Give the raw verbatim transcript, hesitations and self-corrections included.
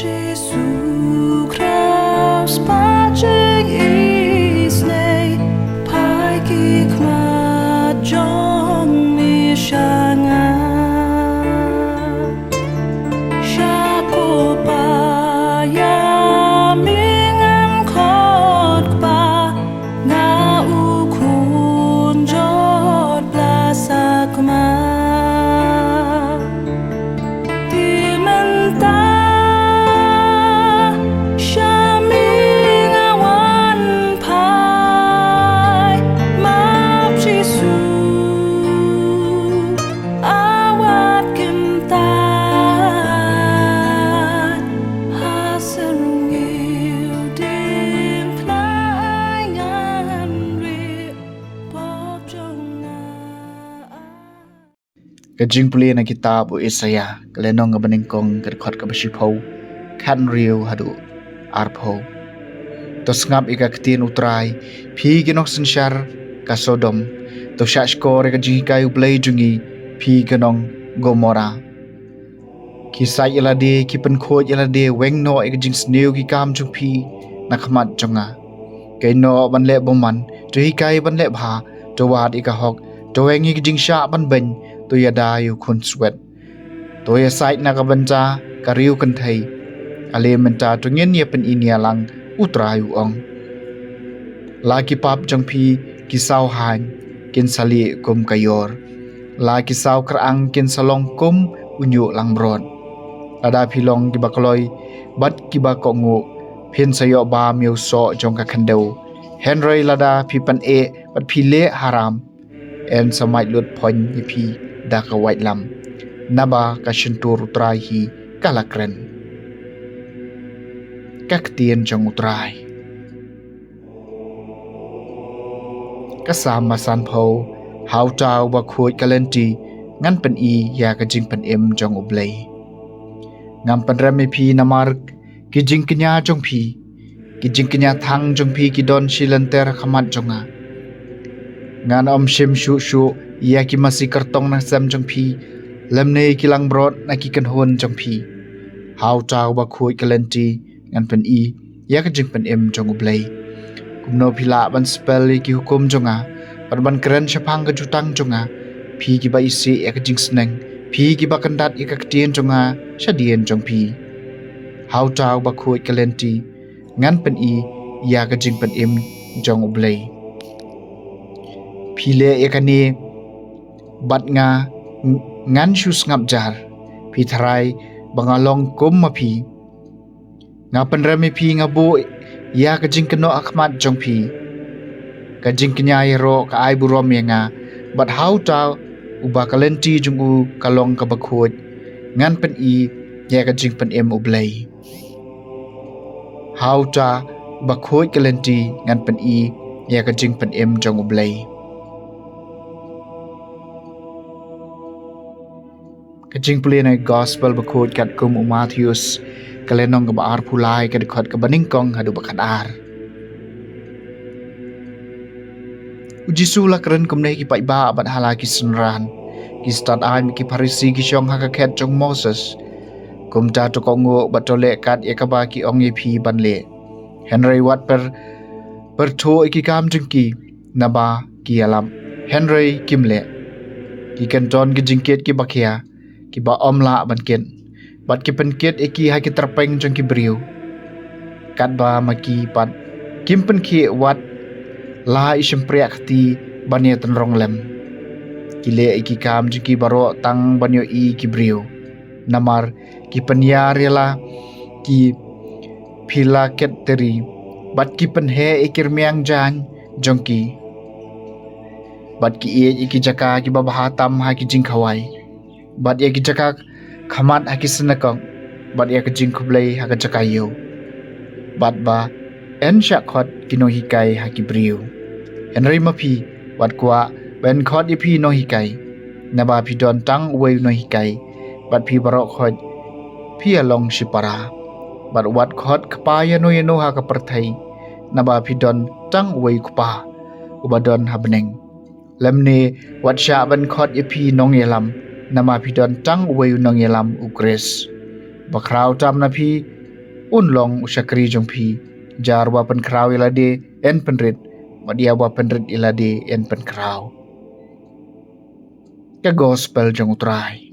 Jisu Khrist, ba jong Israel, phai ki khmat jong me sha nga. Sha ko pa ïa me ngan khot kpa, nga u khun jot bla sakma. Te mynta sha me nga wan phai, map Jisu, a wat kyntait ha syrngiew diengphna, ai ngan rieh pop jong nga. Ka jingpule na kitab u Isaïah, ka lynnong kaba nyngkong, ka dkhot kaba shiphew khathynriew haduh arphew. To sngap ïa ka ktien u Trai, phi ki nongsynshar ka Sodom. To shahshkor ïa ka jinghikai u Blei jong ngi, phi ki nong Gomora. Ki sait ïa lade, ki pynkhuid ïa lade, weng noh ïa ka jingsniew ki kam jong phi na khmat jong nga. Kynnoh ban leh bymman, to hikai ban leh bha, to wad ïa ka hok, to weng ïa ka jingshah ban beiñ, to ïada ïa u khunswet. To ïa sait na ka bynta ka riewkynthei. Ale mynta to ngin ïa pyni nia lang, u Trai u ong. La ki pap jong phi ki saw haiñ, kin sa lieh kum ka ïor. La ki saw kyrang kin sa long kum u ñiuh langbrot. Lada phi long kiba kloi bad kiba kohnguh, phin sa ïoh bam ïa u soh jong ka khyndew. Hynrei lada phi pyneh bad phi leh haram, yn sa mait lut phoiñ ïa phi da ka waitlam, naba ka shyntur u Trai hi ka la kren. Ka ktien jong u Trai. Ka Salm ba sanphew. Ha uta uba khuid ka lynti, ngan pyni ïa ka jingpynim jong u Blei. Ngan pynrem ïa phi namar ki jingkñia jong phi. Ki jingkñia thang jong phi ki don shi lynter ha khmat jong nga. Ngan ym shim shuh shuh ïa ki masi kyrtong na sem jong phi, lymne ki langbrot na ki kynhun jong phi. Ha uta uba khuid ka lynti, ngan pyni ïa ka jingpynim jong u Blei. Kumno phi lah ban spel ïa ki hukum jong nga, bad ban kren shaphang ka jutang jong nga, phi kiba isih ïa ka jingsneng, phi kiba kyndat ïa ka ktien jong nga shadien jong phi. Ha uta uba khuid ka lynti, ngan pyni ïa ka jingpynim jong u Blei. Phi leh ïa kane bad nga, ng-, ngan shu sngap jar. Phi tharai ba nga long kum ma phi. Nga pynrem ïa phi, nga buh ïa ka jingkynnoh ha khmat jong phi. Ka jingkñia ïaroh ka ai burom ïa nga, bad ha uta uba ka lynti jong u ka long kaba khuid, ngan pyni ïa ka jingpynim u Blei. Ha uta uba khuid ka lynti, ngan pyni ïa ka jingpynim jong u Blei. Ka jingpule na Gospel bakhuid katkum u Mathaios, ka lynnong kaba arphew lai, ka dkhot kaba nyngkong haduh ba khatar. U Jisu u la kren kumne ha ki paidbah bad ha la ki synran. Ki stad aiñ bad ki Pharisi ki shong ha ka khet jong u Moses. Kumta to kohnguh bad to leh kat ïa kaba ki ong ïa phi ban leh. Hynrei wat pyrthuh ïa ki kam jong ki, naba ki ïalap, hynrei kim leh. Ki kyndon ki jingkit kiba khia, kiba ym lah ban kit, bad ki pynkit ïa ki ha ki tyrpeng jong ki briew. Katba ma ki pat kim pynkhih wat la i shympriahkti ban ïatynrong lem. Ki leh ïa ki kam jong ki baroh tang ban ïohi ki briew. Namar ki pynïar ïa la ki phylaketri, bad ki pynheh ïa ki rmiang jaiñ jong ki, bad ki ïeit ïa ki jaka kiba bha tam ha ki jingkhawai, bad ïa ki jaka khmat ha ki synagog, bad ïa ka jingkhublei ha ka jaka ïew. Bad ba yn shah khot ki nonghikai ha ki briew. Hynrei ma phi, wat kwah ba yn khot ïa phi nonghikai, naba phi don tang uwei u nonghikai, bad phi baroh khoit phi ïa long shipara. Bad wat khot kpa ïano ïano ha ka pyrthei, naba phi don tang uwei u Kpa uba don ha bneng. Lymne wat shah ban khot ïa phi nongïalam, naba phi don tang uwei u nongïalam, u Khrist. Ba khraw tam na phi Pun long u shakri jong phi. Jar ba pynkhraw ïa lade, yn pynrit. Bad ïa ba pynrit ïa lade, yn pynkhraw. Ka gospel jong u Trai.